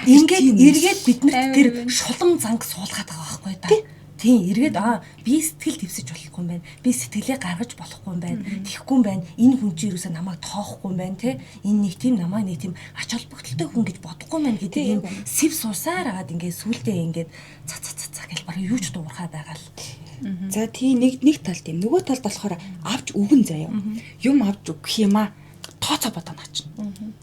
Ингээд эргээд биднэрт тэр шулам занг суулгаад байгаа байхгүй да. Тийм эргээд би сэтгэл твсэж болохгүй юм байна. Би сэтгэлээ гаргаж болохгүй юм байна. Тэхгүй юм байна. Энэ хүн чинь юусаа намайг тоохгүй юм байна те. Энэ нэг тийм намайг нэг тийм ач холбогдолтой хүн гэж бодохгүй юм байна гэдэг юм сэв суусаар агаад ингээд сүулдэ ингээд ца ца ца ца гэл бараг юу ч дуурхаа байгаа л. За тийм нэг талд юм. Нөгөө талд болохоор авч өгөн заяа. Юм авч өгөх юм аа. Тооцоо бодоо наа чинь.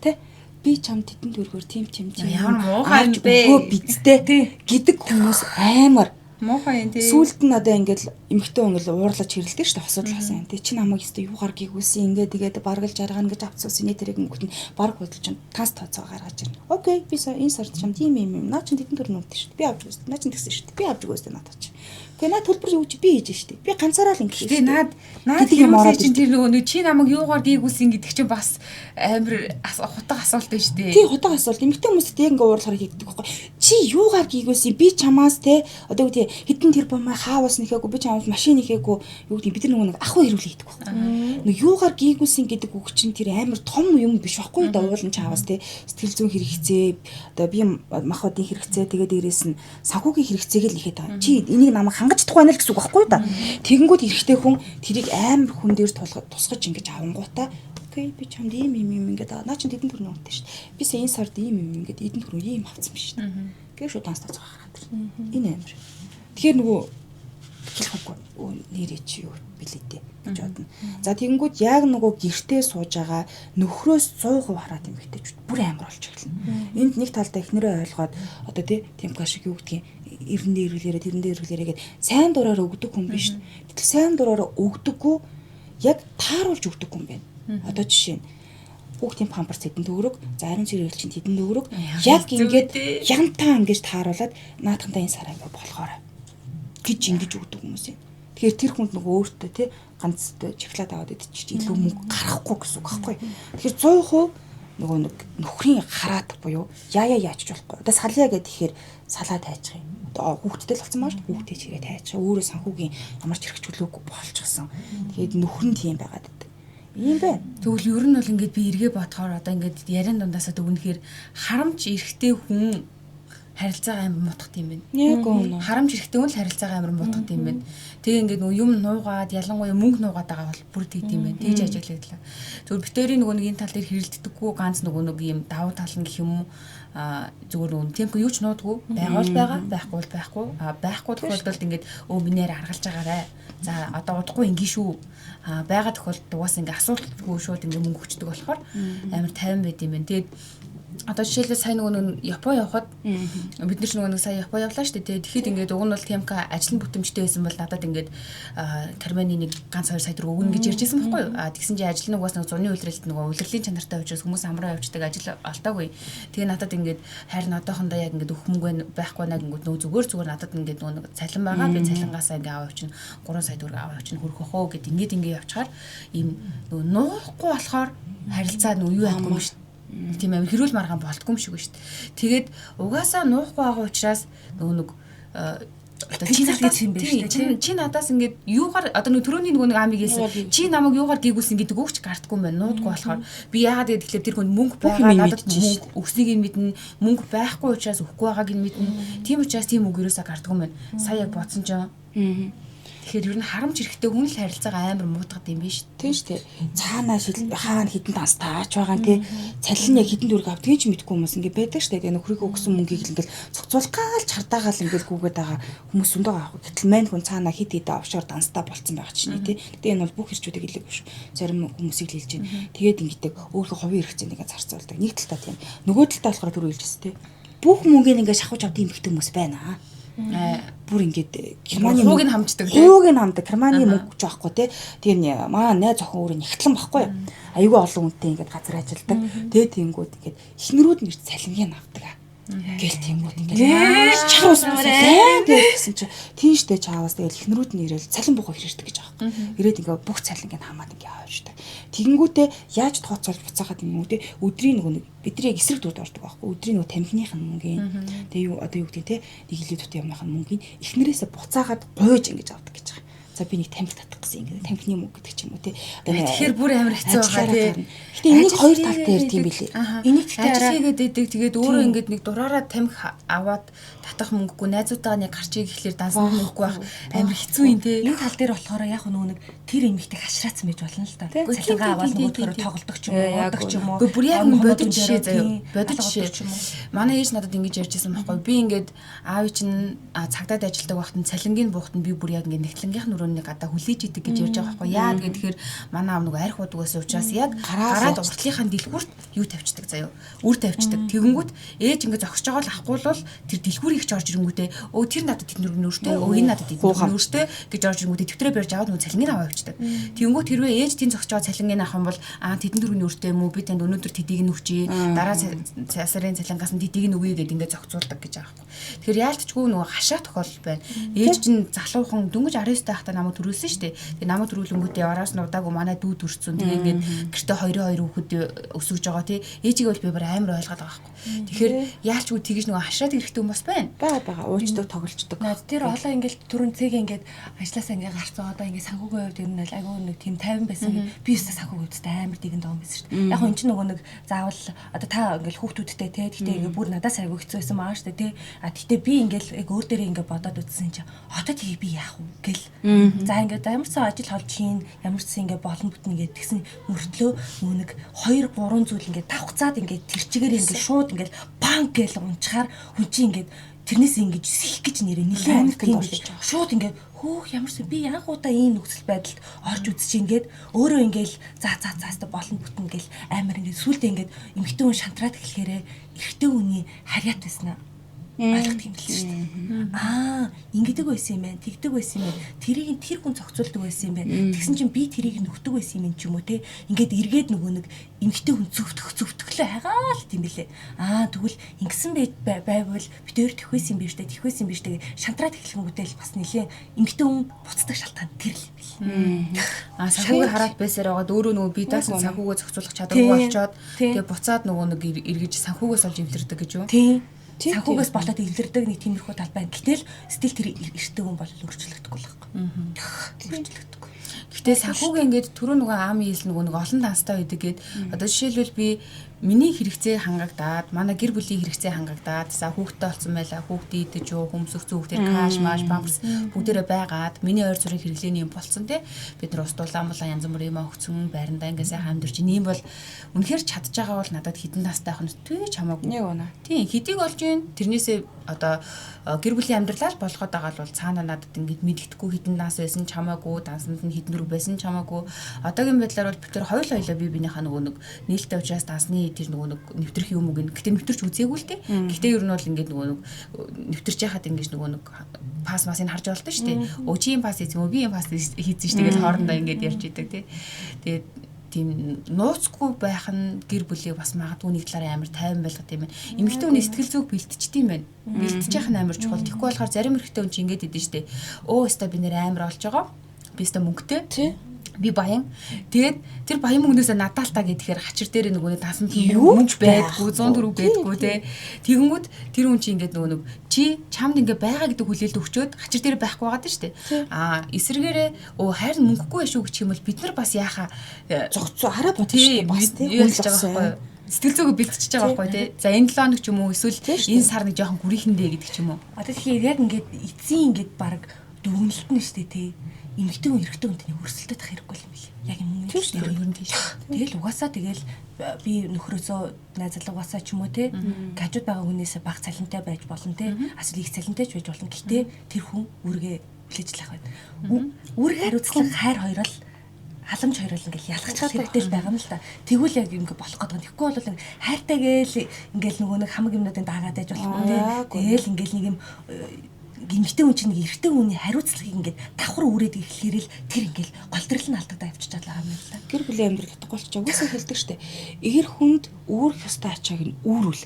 Тэ? Би чам тэдэн төгрөгөөр тийм тийм тийм ямар муухай юм бэ? Өгөө бидтэй гэдэг хүмүүс амар муухай юм тий. Сүүлд нь одоо ингээд эмэгтэй хүн ингээл уурлаж хэрэлдэг шүү дээ. Асуудал болсон юм тий. Чи намайг өстө юугаар гихүүлсэн ингээд тэгээд баргалж аргаана гэж авцсан синий тэрэг өнгөт нь баг худалж тас тооцоо гаргаж ирнэ. Окей, би энэ сард чам тийм юм юм. Наа чин тэдэн төр нүгдэн шүү дээ. Би авч өгсөн. Наа чин тэгсэн шүү дээ. Би авч өгөөсэй надад чи. Гэхдээ наад төлбөр юу чи би хийж штэ. Би ганцаараа л ингэж. Гэтэ наад наад Гэдэг юм ороод чинь тэр нөгөө нэг чи намайг юугаар гийгүүлсэн гэдэг чинь бас амар хутга асуулт байна штэ. Тий хутга асуулт. Эмэгтэй хүмүүст яг ингээ уурлахаар хийгдэг байхгүй. Чи юугаар гийгүүлсэн? Би чамаас те одоо юу гэдэг хэдэн тэр бомаа хаавас нэхээгүй би чамаас машин нэхээгүй юу гэдэг бид нар нөгөө нэг ахуй хэрүүлээ хийдэг байхгүй. Нэг юугаар гийгүүлсэн гэдэг үг чинь тэр амар том юм биш байхгүй да уулын чаавас те сэтгэл зүйн хэрэгцээ одоо би мах бодын хэрэгцээ тэгээ дээрээс нь санхүүгийн хэрэгцээг л ихэд байгаа. Чи энийг намайг хангаж чадахгүй байна л гэсэн үг байхгүй да. Тэгэнгүүт эрэгтэй хүн тэрийг амар хүн дээр тусгаж ингэж авангуудаа окей би чамд ийм ийм ийм ингээд аа наа чин тэдэн төгрөг үнэтэй шүү дээ. Би сая энэ сард ийм ийм ингээд эдэн төгрөг ийм авсан биш шүү дээ. Гэ шууд данс тооцоо гаргаад ирнэ. Энэ амар. Тэгэхээр нөгөө хэлэх үгүй нэрээ чи юу билээ дээ гэж бодно. За тэгэнгүүт яг нөгөө гэртээ сууж байгаа нөхрөөс 100% хараад эмэгтэйчүүд бүр амар болж эхэлнэ. Энд нэг талдаа эхнэрээ ойлгоод одоо тий Тимка шиг юу гэдгийг эрэндээ эргэлээрээ тэрэндээ эргэлээрээ гэд сайн дураараа өгдөг хүн биш. Гэтэл сайн дураараа өгдөггүй яг тааруулж өгдөг хүн байна. Одоо жишээ нь хүүхдийн памперс хэдэн төгрөг, за ариун цэвэрлэл чинь хэдэн төгрөг яг ингээд янтаа ингэж тааруулаад наадхантаа энэ сараа ингэ болохоор гэж ингэж өгдөг хүмүүс юм. Тэгэхээр тэр хүнд нөгөө өөртөө тий ганц чиглаад аваад идчих илүү мөнгө гарахгүй гэсэн үг байхгүй. Тэгэхээр 100% нөгөө нэг нөхрийн хараат буюу яа яа яач болохгүй. Одоо салъя гэдэг ихээр салаа тайчих юм. Одоо хүүхдтэй л болсон байгаа шүү дээ. Хүүхдээ чирээ тайчих. Өөрөө санхүүгийн ямар ч хэрэг чөлөөгүй болчихсон. Тэгээд нөхөр нь тийм байгаад байдаг. Ийм байна. Тэгвэл ер нь бол ингээд би эргээ бодохоор одоо ингээд яриан дундаасаа дүгнэхээр харамч эрэгтэй хүн харилцаагаа амар муутгах юм байна. Яг үнэ. Харамч эрэгтэй хүн л харилцаагаа амар муутгах юм байна. Тэгээ ингээд нөгөө юм нуугаад ялангуяа мөнгө нуугаад байгаа бол бүр тэгд юм байна. Тэгж ажиглагдлаа. Зүгээр битэрийн нөгөө нэг энэ тал дээр хэрэлддэггүй ганц нөгөө нэг юм давуу тал нь гэх юм уу зүгээр нөгөө темпо юу ч нуудгүй байгаа бол байгаа, байхгүй бол байхгүй. Байхгүй тохиолдолд ингээд өө минийэр аргалж байгаарэ. За одоо удахгүй ингэ шүү. Байгаа тохиолдолд угаасаа ингээ асуултгүй шууд ингээ мөнгө өгчдөг болохоор амар тайван байд юм байна. Тэгээд одоо жишээлбэл сая нөгөө нэг Япон явхад бид нар ч нөгөө нэг сая Япон явлаа шүү дээ. Тэгэхэд ингээд уг нь бол Темка ажлын бүтэмжтэй байсан бол надад ингээд Карманы нэг ганц 2 сая төгрөг өгнө гэж ярьж байсан байхгүй юу? Тэгсэн чинь ажил нь угаас нэг зуны улиралд нөгөө улирлын чанартай учраас хүмүүс амраа явждаг ажил олтоогүй. Тэгээ надад ингээд харин одоохондоо яг ингээд өгөх мөнгө байхгүй наа гингүүд нөгөө зүгээр надад ингээд нөгөө нэг цалин байгаа. Би цалингаасаа ингээд аваа явчихна 3 сая төгрөг аваа явчихна хөрөх өхөө гэд ингээд ингээд явчихаар ийм нөгөө нуухгүй болохоор харилцаа нөгөө юу яахгүй юм шүү дээ. Тийм амар хэрүүл маргаан болтгүй юм шиг байна шүү дээ. Тэгээд угаасаа нуухгүй байгаа учраас нөгөө нэг одоо чи надаас юм байна шүү дээ. Чи надаас ингээд юугаар одоо нөгөө төрөний нөгөө нэг амиг хэлсэн. Чи намайг юугаар гийгүүлсэн гэдэг үг ч гардггүй юм байна. Нуудгүй болохоор би яагаад гэдэг тэгэхээр тэр хүн мөнгө байгаа надад мөнгө өгснийг нь мэднэ. Мөнгө байхгүй учраас өгөхгүй байгааг нь мэднэ. Тийм учраас тийм үг ерөөсөө гардггүй юм байна. Сая яг бодсон чинь. Тэгэхээр ер нь харамч эрэхтэй хүн л харилцаагаа амар муутгад юм биш. Тийм шүү дээ. Цаанаа хаана хідэн данстаач байгаа нь тий. Цалин яг хідэн төгрөг авдгийг ч мэдэхгүй хүмүүс ингээ байдаг шүү дээ. Тэгээ нөхрийгөө өгсөн мөнгийг л ингээл цогцолох гал чардагаал ингээл гүгээд байгаа хүмүүс өндөө байгаа. Гэтэл мань хүн цаанаа хид хид офшор данстаа болцсон байгаа чинь тий. Тэгээ энэ бол бүх хэрчүүдийг хэлээгүй шүү. Зарим хүмүүсийг л хэлж байна. Тэгээд ингэдэг өөрийнхөө хувийн хэрэгцээнд ингээ зарцуулдаг. Нэг талдаа тийм. Нөгөө талдаа болохоор түрүү хэлжсэн тий. Бүх мөнгийг ингээ шахаж авдаг юм ихтэй хүмүүс байна. Бүр ингээд Германы хууг нь хамждаг тий. Хууг нь хамдаг. Германы мөнгө ч байхгүй тий. Тэгээ маа найз охин өөрөө нэгтлэн байхгүй. Айгүй олон хүнтэй ингээд газар ажилдаг. Тэгээ тиймгүүд ингээд эхнэрүүд нь цалингийг авдаг. Гэл тиймгүүд ингээд чар ус байн гэсэн чи тийм штэ чаавас тэгэл эхнэрүүд нь ирээл цалин буух хэрэг гэж байгаа юм. Ирээд ингээд бүх цалингийг хамаад ингээд аваачдаг. Тэгэнгүүтээ яаж тооцоолж буцаахад юм уу те өдрийн нөгөө нэг бидний яг эсрэг дүүд ордог байхгүй өдрийн нөгөө тамхиных нь мөнгөний тэгээ юу одоо юу гэдэг те нэг илүү дут юмных нь мөнгөний эхнэрээсээ буцаагаад гуйж ингэж авдаг гэж байгаа. За би нэг тамхи татах гэсэн ингэ тамхины мөнгө гэдэг ч юм уу те. Тэгэхээр бүр амар хэцүү байгаа те. Гэтэ энийг хоёр талтай ярьд юм билээ. Энийг гэхдээ ажил хийгээд идэг. Тэгээд өөрөө ингээд нэг дураараа тамхи аваад татах мөнгөгүй найзуудтайгаа нэг гарчиг гэхлээр дансанд мөнгөгүй байх амар хэцүү юм те. Энэ тал дээр болохоор яг нөгөө нэг тэр эмэгтэй хашраацсан байж болно л да. Цалингаа аваад нөгөөдхөөр тоглодог ч юм уу, уудаг ч юм уу. Үгүй бүр яг бодит жишээ заяа. Бодит жишээ. Манай ээж надад ингэж ярьж байсан байхгүй. Би ингээд аав чинь цагдаад ажилладаг байхад нь цалингийн буухт нь би бүр яг ингээд нэгтлэнгийнх нь өрөөнд төгрөний гадаа хүлээж идэг гэж ярьж байгаа байхгүй яа. Тэгэхээр манай аав нөгөө арх уудаг байсан учраас яг гараад уртлынхаа дэлгүүрт юу тавьчихдаг заяо. Үр тавьчихдаг. Тэгэнгүүт ээж ингэ зогсож байгаа л ахгүй бол тэр дэлгүүрийг ч орж ирэнгүүтээ өө тэр надад тэдний өрнөртэй өө энэ надад тэдний өрнөртэй гэж орж ирэнгүүтээ дэвтрээ барьж аваад нөгөө цалингийг аваа явчихдаг. Тэгэнгүүт хэрвээ ээж тийм зогсож байгаа цалингийг авах юм бол аа тэдэн төгрөгийн өртэй юм уу, би танд өнөөдөр тэдийг нь өгчээ, дараа сарын цалингаас нь тэдийг нь өгье гэдээ ингэ зохицуулдаг гэж байгаа байхгүй. Тэгэхээр яалтчгүй нөгөө хашаа тохиолдол байна. Ээж чинь залуухан дөнгөж 19 байхдаа намайг төрүүлсэн шүү дээ. Тэгээ намайг төрүүлэнгүүтээ араас нь удаагүй манай дүү төрсөн. Тэгээ ингээд гэртээ 2-2 хүүхэд өсөж байгаа тий. Ээжигээ бол би бүр амар ойлгоод байгаа байхгүй. Тэгэхээр яалчгүй тэгж нөгөө хашаад ирэхтэй хүмүүс байна. Бага уучдаг, тоглолцдог. Тэр олон ингээд түрүүн цэгээ ингээд ажилласаа ингээд гарцсан одоо ингээд санхүүгийн хувьд ер нь айгүй нэг тийм тайван байсан. Би өстө санхүүгийн хувьд амар дигэн догон байсан шүү дээ. Яг хөө эн чинь нөгөө нэг заавал одоо та ингээд хүүхдүүдтэй те гэхдээ ингээд бүр надаас айгүй хэцүү байсан маа шүү дээ те. А тэгтээ би ингээд яг өөр дээрээ ингээд бодоод үзсэн чинь одоо тгий би яах вэ гэл. За ингээд ямар ч сан ажил холж хийн, ямар ч сан ингээд болон бүтнэ ингээд тэгсэн мөртлөө нөгөө нэг 2 3 зүйл ингээд давхцаад ингээд тэр чигээр ингээд шууд ингээд банк гээл унчаар хүн чинь ингээд тэрнээс ингэж сэх гэж нэрээ нилээн тийм шууд ингээд хөөх ямар ч би анх удаа ийм нөхцөл байдалд орж үзчих ингээд өөрөө ингээд за за заастай болон бүтнэ гэл амар ингээд сүултээ ингээд эмэгтэй хүн шантраад эхлэхээрээ эрэгтэй хүний харьяат байсан аа ойлгох юм л шүү дээ. Аа, ингэдэг байсан юм байна, тэгдэг байсан юм байна. Тэрийг тэр хүн зохицуулдаг байсан юм байна. Тэгсэн чинь би тэрийг нөхдөг байсан юм ч юм уу те. Ингээд эргээд нөгөө нэг эмэгтэй хүн зөвтгөх зөвтгөлөө хайгаал тийм билээ. Аа, тэгвэл ингэсэн байвал бид өөр тэхвэсэн юм биш үү, тэхвэсэн юм биш үү шантраад эхлэнгүүтээ л бас нэлээ эмэгтэй хүн буцдаг шалтгаан тэр л юм бил. Аа, санхүүгээ хараад байсаар байгаад өөрөө нөгөө би даасан санхүүгээ зохицуулах чадваргүй болчоод тэгээ буцаад нөгөө нэг эргэж санхүүгээс олж эвлэрдэг гэж юу? Тийм. Санхүүгээс болоод эвлэрдэг нэг тиймэрхүү тал байна. Гэтэл стил тэр эртэг хүн бол өөрчлөгдөхгүй л байхгүй. Өөрчлөгдөхгүй. Гэтэ санхүүгээ ингээд түрүү нөгөө аами хийл нөгөө нэг олон данстай байдаг гээд одоо жишээлбэл би миний хэрэгцээ хангагдаад, манай гэр бүлийн хэрэгцээ хангагдаад, за хүүхдтэй болсон байлаа, хүүхдээ идэж юу, хөмсөх зүүх тэр каш, маш, памперс бүгдээрээ байгаад миний ойр зүрийн хэрэглээний юм болцсон тий. Бид нар ус дулаан булаан янз бүрийн юм өгцөн, байрандаа ингээд сайхан амьдарч ийм бол үнэхээр чадж байгаа бол надад хідэн настай байх нь түй ч хамаагүй. Нэг үнэ. Тийм, хэдийг олж ийн тэрнээсээ одоо гэр бүлийн амьдралаа л болгоод байгаа бол цаана надад ингээд мэддэхгүй хідэн нас байсан ч хамаагүй, дансанд нь хідэн дөрөв байсан ч хамаагүй. Одоогийн байдлаар бол бид тэр хоёул бие биенийхээ нөгөө нэг нээлттэй учраас дансны тэр нөгөө нэг нэвтрэх юм уу гэн. Гэтэ нэвтэрч үзээгүй л те. Гэтэ ер нь бол ингээд нөгөө нэг нэвтэрч яхад ингээд нөгөө нэг пас масыг харж болтой шүү дээ. Өө чи юм пас хийсэн үү? Би юм пас хийсэн шүү дээ гэж хоорондоо ингээд ярьж идэг те. Тэгээд тийм нууцгүй байх нь гэр бүлийг бас магадгүй нэг талаараа амар тайван байлгах юм байна. Эмэгтэй хүний сэтгэл зүг бэлтждэг юм байна. Бэлтжих нь амар чухал. Тэгэхгүй болохоор зарим эрэгтэй хүн чинь ингээд идэв штэ. Өө өста би нэр амар олж байгаа. Би өста мөнгөтэй. Би баян. Тэгээд тэр баян мөнгнөөсөө надаа л та гэхээр хачир дээр нөгөө дансанд мөнгө байдгүй, 104 байдгүй те. Тэгэнгүүт тэр хүн чинь ингээд нөгөө нэг чи чамд ингээд байгаа гэдэг хүлээлт өгчөөд хачир дээр байхгүй байгаа даа штэ. Аа эсрэгээрээ өө харин мөнгөгүй байх шүү гэх юм бол бид нар бас яхаа зогцоо хараа бодож штэ бас тий хүн л байгаа байхгүй сэтгэл зүгээ бэлтчихэж байгаа байхгүй тий. За энэ 7 хоног ч юм уу эсвэл энэ сар нэг жоохон гүрийхэндээ гэдэг ч юм уу. Одоо тэгэхээр яг ингээд эцсийн ингээд баг дүгнэлт нь штэ тий. Эмэгтэй хүн эрэгтэй хүнтэй өрсөлдөд ах хэрэггүй юм бэл. Яг юм тийм шүү дээ. Ер нь тийм шүү. Тэгэл угаасаа тэгэл би нөхрөөсөө найзалуугаасаа ч юм уу те гажууд байгаа хүнээсээ баг цалинтай байж болно те. Эсвэл их цалинтай ч байж болно. Гэтэ тэр хүн үүргээ хүлээж л ах байна. Үүрэг хариуцлага хайр хоёр л халамж хоёр л ингээл ялгачих хэрэгтэй л байгаа юм л та. Тэгвэл яг ингээ болох гэдэг. Тэгэхгүй бол ингээ хайртай гээл ингээл нөгөө нэг хамаг юмнуудын дагаад байж болохгүй те. Тэгэл ингээл нэг юм эмэгтэй хүн чинь нэг эрэгтэй хүний хариуцлагыг ингээд давхар үрээд ирэхлээр л тэр ингээл голдрол нь алдагдаа явчих чадлаа юм л та. Гэр бүлийн амьдрал утгагүй болчих. Угаасаа хэлдэг штэ. Эгэр хүнд үүрэх ёстой ачааг нь үүрүүл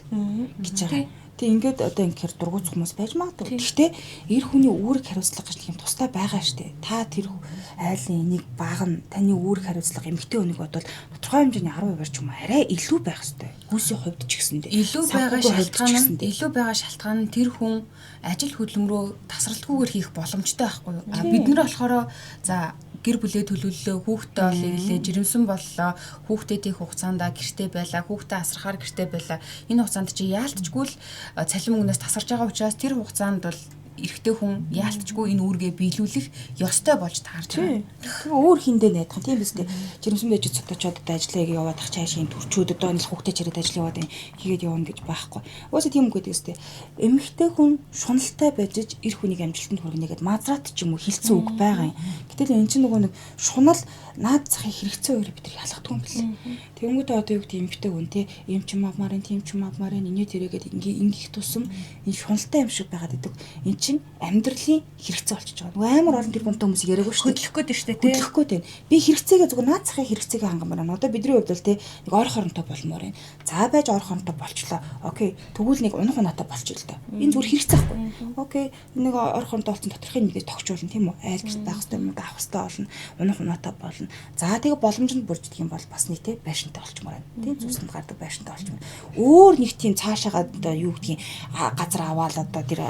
гэж байгаа. Тэг ингээд одоо ингэхээр дургуйц хүмүүс байж магадгүй. Гэхдээ эр хүний үүрэг хариуцлага гэж юм тустай байгаа штэ. Та тэр айлын нэг баг нь таны үүрэг хариуцлага эмэгтэй хүнийг бодвол тодорхой хэмжээний 10% ч юм уу арай илүү байх ёстой. Гүйсийн хувьд ч гэсэндээ. Илүү байгаа шалтгаан нь илүү байгаа шалтгаан нь тэр хүн ажил хөдөлмөрөө тасралтгүйгээр хийх боломжтой байхгүй юу? А бид нар болохоор за гэр бүлээ төлөвлөлөө, хүүхдээ олъё гэлээ, жирэмсэн боллоо, хүүхдээ тийх хугацаанд гэртээ байлаа, хүүхдээ асрахаар гэртээ байлаа. Энэ хугацаанд чи яалтчгүй л цалин мөнгнөөс тасарч байгаа учраас тэр хугацаанд бол эрэгтэй хүн яалтчгүй энэ үүргээ биелүүлэх ёстой болж таарч байгаа. Тэгээ өөр хиндэ найдах тийм биз дээ. Жирэмсэн байж цоточоод одоо ажиллаа хийгээ яваад ах цаашийн төрчөөд одоо энэ хүүхдээ чирээд ажил яваад хийгээд явна гэж байхгүй. Угаасаа тийм үг гэдэг үстэй. Эмэгтэй хүн шуналтай байж эр хүнийг амжилтанд хүргэнэ гэд мазрат ч юм уу хилцэн үг байгаа юм. Гэтэ Гэтэл эн чинь нөгөө нэг шунал наад захын хэрэгцээ хоёрыг бид нар ялгадаг юм билээ. Тэнгүүтээ одоо юу гэдэг эмэгтэй хүн те юм ч юм авмаар энэ тийм ч юм авмаар энэ инээ тэрээгээд ингэх тусам энэ шуналтай юм шиг байгаад идэг. Эн чинь амьдралын хэрэгцээ болчихж байгаа. Нөгөө амар олон тэр бумтай хүмүүс яриаггүй шүү дээ. Хөдлөх гээд шүү дээ те. Хөдлөх гээд байна. Би хэрэгцээгээ зүгээр наад захын хэрэгцээгээ хангамаар байна. Одоо бидний хувьд бол те нэг ор хоронтой болмоор байна. За байж ор хоронтой болчлоо. Окей. Тэгвэл нэг унах унаатай болчих л доо. Энэ зүгээр хэрэгцээ байхгүй. Окей. Нэг ор хоронтой болсон доторхын нэгээс тогтчулна тийм үү? Айл гэрт байх хэрэгтэй юм авах хэрэгтэй болно. Унах унаатай болно. За тэгээ боломжинд бүрждэг юм бол бас нэг те байшинтай болчмоор байна. Тийм зүсэнд гардаг байшинтай болчмоор. Өөр нэг тийм цаашаага одоо юу гэдгийг газар аваал одоо тэр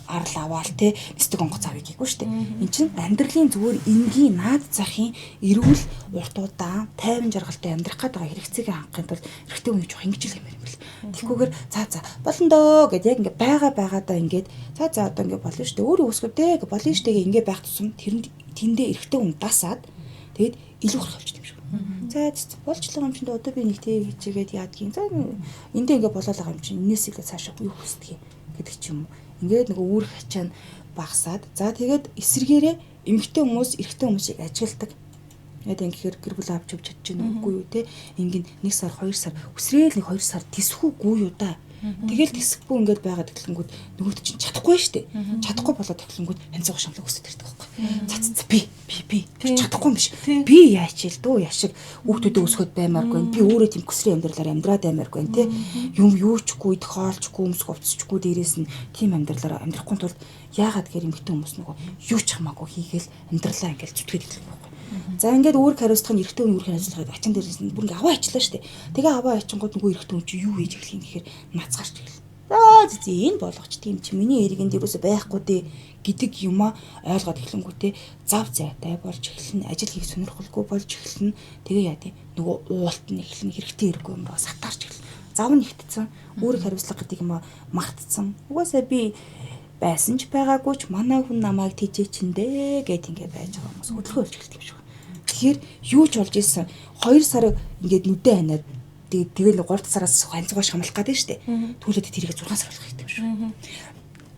арал аваал те нисдэг онгоц авъя гэхгүй шүү дээ. Эн чинь амьдралын зүгээр энгийн наад захын эрүүл урт удаан тайван жаргалтай амьдрах гээд байгаа хэрэгцээгээ хангахын тулд эрэгтэй хүн жоох ингэж л юм байна бэл. Тэгхүүгээр за за болно дөө гэд яг ингээ байгаа байгаадаа ингээд за за одоо ингээ болно шүү дээ. Өөрөө өсгөв дээ гэ болно шүү дээ ингээ байх тусам тэрэнд тэндээ эрэгтэй хүн дасаад тэгээд илүү харах болчих юм шиг. За болчлоо юм чинь одоо би нэг тэг хичээгээд яадгийн. За эндээ ингээ болоод байгаа юм чинь энэс илүү цаашаа юу хүсдэг гэдэг ч юм уу. Ингээд нөгөө үүрэг ачаа нь багасаад за тэгээд эсэргээрээ эмэгтэй хүмүүс эрэгтэй хүмүүсийг ажигладаг. Яг ингэхээр гэр бүл авч явж чадчих нь үгүй юу те. Ингэн 1 сар 2 сар өсрээл нэг 2 сар тэсэхүүгүй юу да. Тэгэл тэсэхгүй ингээд байгаад эхлэнгүүд нөгөөд чинь чадахгүй шүү дээ. Чадахгүй болоод эхлэнгүүд ханцууг шамлаг өсөд ирдэг байхгүй. За за би би би чадахгүй юм биш. Би яач ил дүү яшиг хүүхдүүдээ өсгөхөд баймааргүй. Би өөрөө тийм көсрийн амьдралаар амьдраад баймааргүй те. Юм юучгүй, идэх хоолчгүй, өмсөх хувцсчгүй дээрээс нь тийм амьдралаар амьдрахгүй тулд яагаад гэхээр эмэгтэй хүмүүс нөгөө юу ч хамаагүй хийгээл амьдралаа ингээд зүтгээд эхлэх байхгүй. За ингээд үүрэг хариуцлага нь эрэгтэй хүн үүрэг хариуцлагыг ачин дээрээс нь бүр ингээд аваа ичлаа штэ. Тэгээ аваа ичингууд нөгөө эрэгтэй хүн чи юу хийж эхлэх юм гэхээр нацгарч эхэлнэ. За зэ энэ болгоч тийм чи миний иргэнд юусоо байхгүй дээ гэдэг юмаа ойлгоод эхлэнгүүтээ зав зайтай болж эхэлнэ. Ажил хийх сонирхолгүй болж эхэлнэ. Тэгээ яа тийм нөгөө уулт нь эхэлнэ. Хэрэгтэй хэрэггүй юм руу сатарч эхэлнэ. Зав нь ихтцэн үүрэг хариуцлага гэдэг юмаа мартцсан. Угаасаа би байсан ч байгаагүй ч манай хүн намайг тэжээчэндээ гэд ингээ байж байгаа хүмүүс хөдөлгөөн болж эхэлдэг юм шиг. Тэгэхээр юу ч болж исэн 2 сар ингээд нүдэ ханиад тэгэл 3 сараас ханцгаа шамлах гэдэг нь шүү дээ. Түлээд тэрийг 6 сар болох гэдэг юм шиг.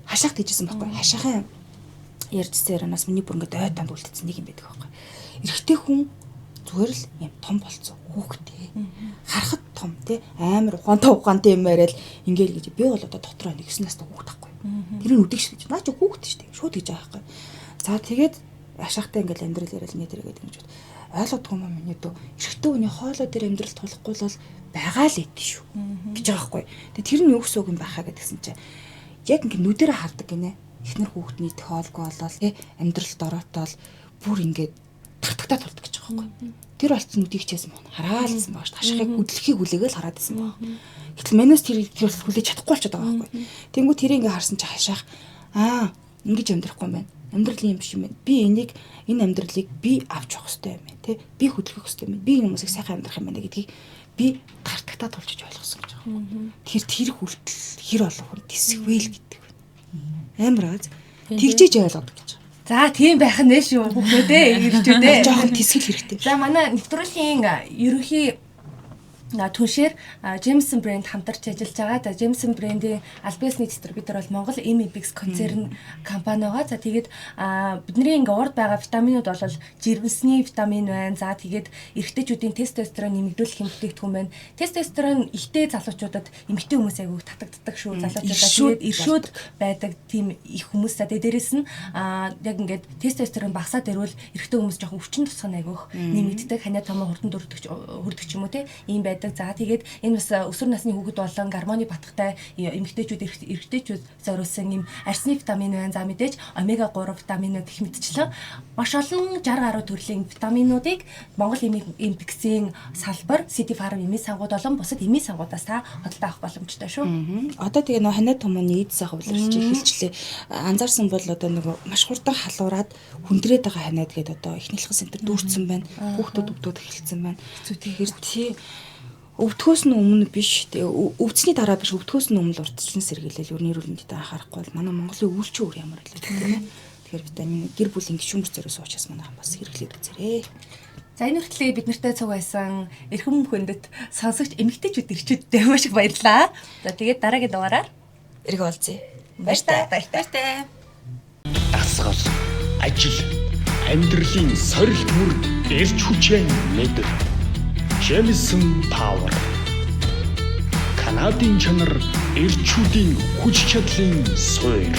Хашаах тэжсэн байхгүй. Хашаахын ярьжсэн ярианаас миний бүр ингээд ой танд үлдсэн нэг юм байдаг байхгүй. Эрэгтэй хүн зүгээр л юм том болцсон хүүхдээ. Харахад том тий амар ухаантай юм яриад ингээл гэж би бол одоо дотроо 9 настай хүүхэд байхгүй. Тэр нь үдэг шүү гэж. Наа чи хүүхэд шүү дээ. Шууд гэж байгаа байхгүй. За тэгээд ашаахтай ингээл амьдрал яриад ингэ тэргээд ингэж бод. Ойлгодгүй юм миний дөө. Эрэгтэй хүний хоолой дээр амьдрал тулахгүй бол байгаа л эдэн шүү гэж байгаа байхгүй. Тэгээд тэр нь юу гэсэн үг юм байхаа гэдгсэн чинь яг ингэ нүдэрэ хардаг гинэ. Эхнэр хүүхдний тохиолгүй болол тий амьдрал дороотол бүр ингээд тартагтаа тулдаг гэж байгаа байхгүй. Тэр болцсон нүдийг чээсэн байна. Хараалсан байгаа шүү. Хашихыг үдлэхийг хүлээгээл хараад исэн байна. Гэтэл манайс тэр хүлээж чадахгүй болчиход байгаа байхгүй. Тэнгүү тэрийг ингээ харсан чи хашаах аа ингэж амьдрахгүй юм байна. Амьдрал юм биш юм байна. Би энийг энэ амьдралыг би авч явах хэрэгтэй юм байна тий. Би хөдөлгөх хэрэгтэй юм байна. Би энэ хүмүүсийг сайхан амьдрах юм байна гэдгийг би тартагтаа тулчиж ойлгосон гэж байгаа юм. Тэгэхээр тэр хүртэл хэр олон хүн тэсэх вэ л гэдэг байна. Амар аз тэгжээж ойлгодог гэж. За тийм байх нь шүү хүүхдүүдээ ирчүүдээ. Жохон тэсгэл хэрэгтэй. За манай нэвтрүүлгийн ерөнхий түншээр Jameson брэнд хамтарч ажиллаж байгаа. За Jameson брендийн аль биесны дистрибьютор бол Монгол MBX концерн компани байгаа. За тэгээд бидний ингээ урд байгаа витаминууд бол жирэмсний витамин байна. За тэгээд эрэгтэйчүүдийн тестостерон нэмэгдүүлэх бүтээгдэхүүн байна. Тестостерон ихтэй залуучуудад эмэгтэй хүмүүс айгүй татагддаг шүү залуучуудаа. Тэгээд иршүүд байдаг тийм их хүмүүс. За тэгээд дээрэс нь яг ингээд тестостерон багасаад ирвэл эрэгтэй хүмүүс жоохон өвчин тусах нь айгүйх нэмэгддэг. Ханиа томоо хурдан дүрдэг ч юм уу те ийм байдаг. За тэгээд энэ бас өсвөр насны хүүхэд болон гормоны батгатай эмэгтэйчүүд эрэгтэйчүүд зориулсан ийм арсны витамин байна. За мэдээж омега 3 витаминууд гэх мэтчлэн маш олон 60 гаруй төрлийн витаминуудыг Монгол MPX-ийн салбар City Farm эмийн сангууд болон бусад эмийн сангуудаас та худалдаа авах боломжтой шүү. Одоо тэгээ нөө ханиа томооны эд сайхан хувилрч эхэлчлээ. Анзаарсан бол одоо нөгөө маш хурдан халуураад хүндрээд байгаа ханиад гээд одоо эхнэлхэн центр дүүрсэн байна. Хүүхдүүд өвдөд эхэлсэн байна. Тэгэхээр тий өвдөхөөс нь өмнө биш өвдсөний дараа биш өвдөхөөс нь өмнө урьдчилан сэргийлэл ер нь эрүүл мэндэд анхаарахгүй бол манай Монголын өвөлчөө өөр ямар илүү тийм ээ. Тэгэхээр витамин гэр бүлийн гишүүн бүр зориулсан учраас манайхан бас хэрэглээд үзээрэй. За энэ хүртлээ бид нартай цуг байсан эрхэм хүндэт сонсогч эмэгтэйчүүд ирчүүдтэй маш их баярлалаа. За тэгээд дараагийн дугаараар эрг олзъя. Баяртай. Баяртай. Дасгал, ажил, Амьдралын сорилт бүрд эрч хүчээ мэдэр. Jemison Power. Канадын чанар, эрчүүдийн хүч чадлын суурь.